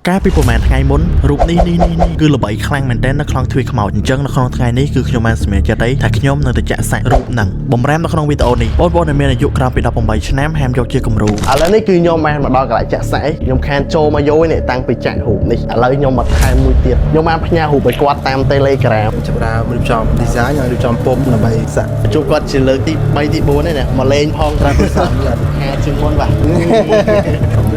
កាលពីប្រហែលថ្ងៃមុនរូបនេះនេះនេះនេះគឺល្បីខ្លាំងមែនទែននៅក្នុងទ្វារខ្មោចអញ្ចឹងនៅក្នុងថ្ងៃនេះគឺខ្ញុំបានសម្រេចចិត្តអីថាខ្ញុំនឹងទៅចាក់សាក់រូបហ្នឹងបំរាមនៅក្នុងវីដេអូនេះបងប្អូនដែលមានអាយុក្រោមពី18ឆ្នាំហាមយកជាគំរូឥឡូវនេះគឺខ្ញុំបានមកដល់កន្លែងចាក់សាក់ខ្ញុំខានចូលមកយយនេះតាំងពីចាក់រូបនេះឥឡូវខ្ញុំមកថែមមួយទៀតខ្ញុំបានផ្ញើរូបឲ្យគាត់តាម Telegram ចាប់ផ្ដើមរៀបចំ design ឲ្យរៀបចំពុំដើម្បីសាក់ ជួបគាត់ជាលើកទី3ទី4នេះណាមកលេងផងត្រាំទូរស័ព្ទហាជាងមុនបាទ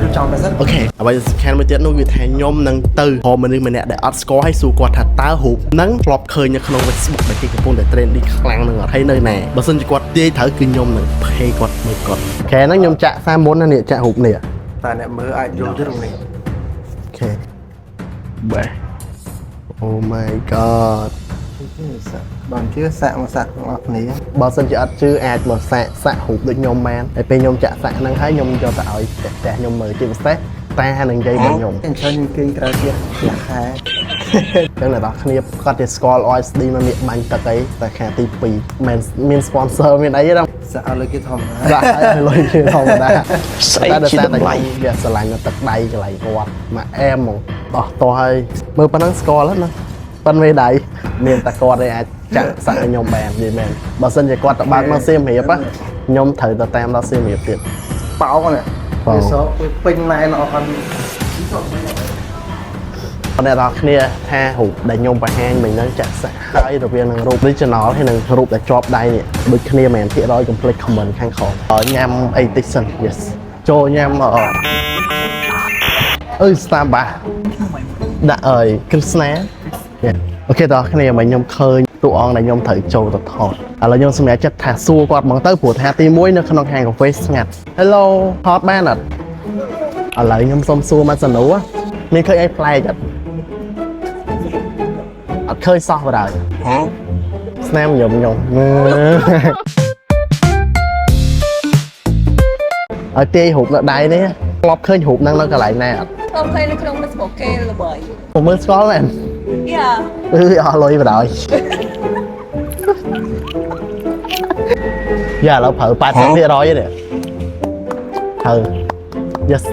រៀបចំទៅសិន OK អ្វីដែលសំខាន់មួយទៀតនោះវាថាខ្ញុំនឹងទៅរកមនុស្សម្នាក់ដែលអត់ស្គាល់ហើយសួរគាត់ថាតើរូបហ្នឹងធ្លាប់ឃើញនៅក្នុង Facebook ដែលគេកំពុងតែ trending ខ្លាំងហ្នឹងអត់ហើយនៅណាបើសិនជាគាត់ទាយត្រូវគឺខ្ញុំនឹង pay គាត់មើលគាត់ខែហ្នឹងខ្ញុំចាក់សារមុនណានេះចាក់រូបនេះ តែអ្នកមើលអាចយល់ទៅក្នុងនេះ OK បាទ Oh my God. សាក់បានជឿសាក់មកសាក់ទាំងអស់គ្នា បើសិនជាអត់ជឿអាចមកសាកសាក់រូបដូចខ្ញុំបានហើយពេលខ្ញុំចាក់សាក់ហ្នឹងហើយខ្ញុំយកទៅឲ្យផ្ទះផ្ទះខ្ញុំមើលជាពិសេសតានឹងនិយាយរបស់ខ្ញុំ អញ្ចឹងខ្ញុំគេងក្រៅទៀតផ្ទះខែ ចឹងអ្នកនរគ្នាគាត់ជាស្គាល់ OSD មកមានបាញ់ទឹកអីតែខែទី2មិនមាន sponsor មានអីទេណា សាក់ឲ្យលើគេធម្មតា ដាក់ឲ្យលុយគេធម្មតា ស្អីជាតម្លៃ វាស្រឡាញ់នៅទឹកដៃកន្លែងគាត់មកអែមហ្មងដោះតោះហើយមើលប៉ុណ្ណឹងស្គាល់ហ្នឹងណាប៉ុនមេដៃមានតែគាត់ឯងអាចចាក់សាក់ឲ្យខ្ញុំបាននិយាយមែនបើសិនជាគាត់ទៅបើកមកសៀមរាបណាខ្ញុំត្រូវទៅតាមដល់សៀមរាបទៀត ប៉ោងនេះ ប៉ោង វាសក់វាពេញណែនអស់ហ្នឹង អ្នកនរគ្នាថារូបដែលខ្ញុំបង្ហាញមិញហ្នឹងចាក់សាក់ហើយរវាងនឹងរូប original ហើយនឹងរូបដែលជាប់ដៃនេះដូចគ្នាមែនភាគរយកុំភ្លេច comment ខាងក្រោមឲ្យញ៉ាំអីតិចសិន yes ចូលញ៉ាំអឺអើយ Starbucks ដាក់អើយ Krishna OK តោះគ្នាមិញខ្ញុំឃើញតួអង្គដែលខ្ញុំត្រូវចូលទៅថតឥឡូវខ្ញុំសម្រេចចិត្តថាសួរគាត់ហ្មងទៅព្រោះថាទី1នៅក្នុងហាងកាហ្វេស្ងាត់ Hello ថតបានអត់ឥឡូវខ្ញុំសុំសួរមកសំណួរមានឃើញអីប្លែកអត់អត់ឃើញសោះបណ្ដោយហ៎ស្នាមខ្ញុំខ្ញុំឲ្យទាយរូបនៅដៃនេះធ្លាប់ឃើញរូបហ្នឹងនៅកន្លែងណាអត់ ធ្លាប់ឃើញនៅក្នុង Facebook គេល្បី ผมមើលស្គាល់មែន Yeah. អឺអស់លុយបណ្ដោយយ៉ាឥឡូវប្រើ80%ទេត្រូវ yes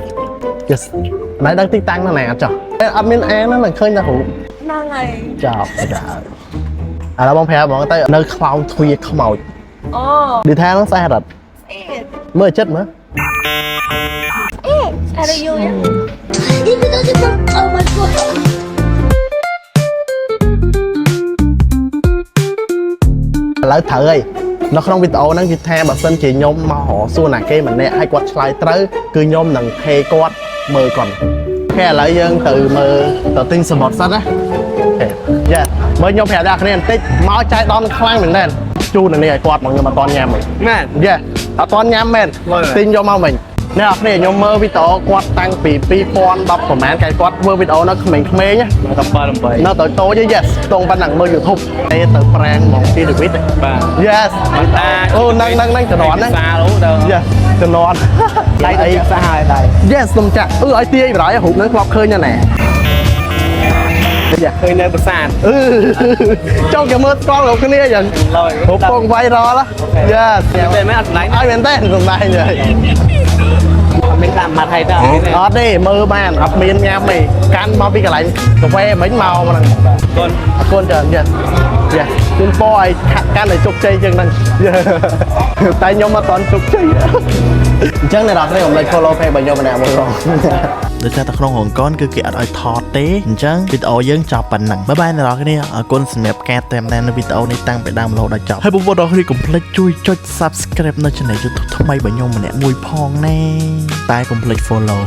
ណៃដឹងទីតាំងនៅណាអត់ចុះអត់មានអានហ្នឹងឃើញតែរូប ហ្នឹងហើយ ចប់ដល់ឥឡូវបងប្រាប់ហ្មងទៅនៅខ្លោងទ្វារខ្មោច អូ ឌីថាហ្នឹងស្អាតអត់ ស្អាត មើលចិត្តមើល ស្អាតយូរយ៉ាង Oh my God. ឥឡូវត្រូវហើយនៅក្នុងវីដេអូហ្នឹងគឺថាបើសិនជាខ្ញុំមករកសួរណាគេម្នាក់ឲ្យគាត់ឆ្លើយត្រូវគឺខ្ញុំនឹង pay គាត់មើលគាត់ OK ឥឡូវយើងទៅមើលទៅទិញសមុទ្រសិនណា OK យ៉ាមើលខ្ញុំប្រាប់ដល់គ្នាបន្តិចមកចៃដន្យខ្លាំងមែនទែនជូននៅនេះឲ្យគាត់មកខ្ញុំអត់តន់ញ៉ាំទេ មែន យ៉ាអត់តន់ញ៉ាំមែន លុយមែន ទិញយកមកវិញអ្នកនរគ្នាខ្ញុំមើលវីដេអូគាត់តាំងពី2010ប្រហែលកាលគាត់ធ្វើវីដេអូនៅក្មេងៗណា 17 8 នៅតូចតូចទេ yes ខ្ទង់ប៉ុណ្ណឹងមើល YouTube ទេទៅប្រាំងហ្មងពីជីវិត បាទ Yes. តា អូហ្នឹងហ្នឹងហ្នឹងជំនាន់ហ្នឹង សាលោទៅ Yes ជំនាន់ ដៃទៅចាក់សាហើយដៃ Yes ខ្ញុំចាក់អឺឲ្យទាយបណ្ដោយរូបហ្នឹងធ្លាប់ឃើញណាស់ណាយ៉ា ឃើញនៅប្រាសាទ អឺចង់គេមើលស្គាល់គ្រប់គ្នាយ៉ាង លយ រូបពង viral ហ៎ Yes. តែមែនអត់សម្ដែង ឲ្យមែនទេសំដែងហើយ អត់មានតាមម៉ាត់ហើយតើអត់មានទេ អត់ទេមើលបានអត់មានញ៉ាំទេកាន់មកពីកន្លែងកាហ្វេមិញមកហ្នឹង កូន អរគុណច្រើន Yes Yes ជូនពរឲ្យខាក់កាន់ឲ្យជោគជ័យជាងហ្នឹង តែខ្ញុំអត់ទាន់ជោគជ័យអញ្ចឹងអ្នកនរគ្នាកុំភ្លេច follow page របស់ខ្ញុំម្នាក់មួយផងដោយសារតែក្នុងហុងកុងគឺគេអត់ឲ្យថតទេអញ្ចឹងវីដេអូយើងចប់ប៉ុណ្ណឹង bye bye អ្នកនរគ្នាអរគុណសម្រាប់ការតាមដាននៅវីដេអូនេះតាំងពីដើមរហូតដល់ចប់ហើយបងប្អូនទាំងអស់គ្នាកុំភ្លេចជួយចុច subscribe នៅ channel YouTube ថ្មីរបស់ខ្ញុំម្នាក់មួយផងណែតែកុំភ្លេច follow.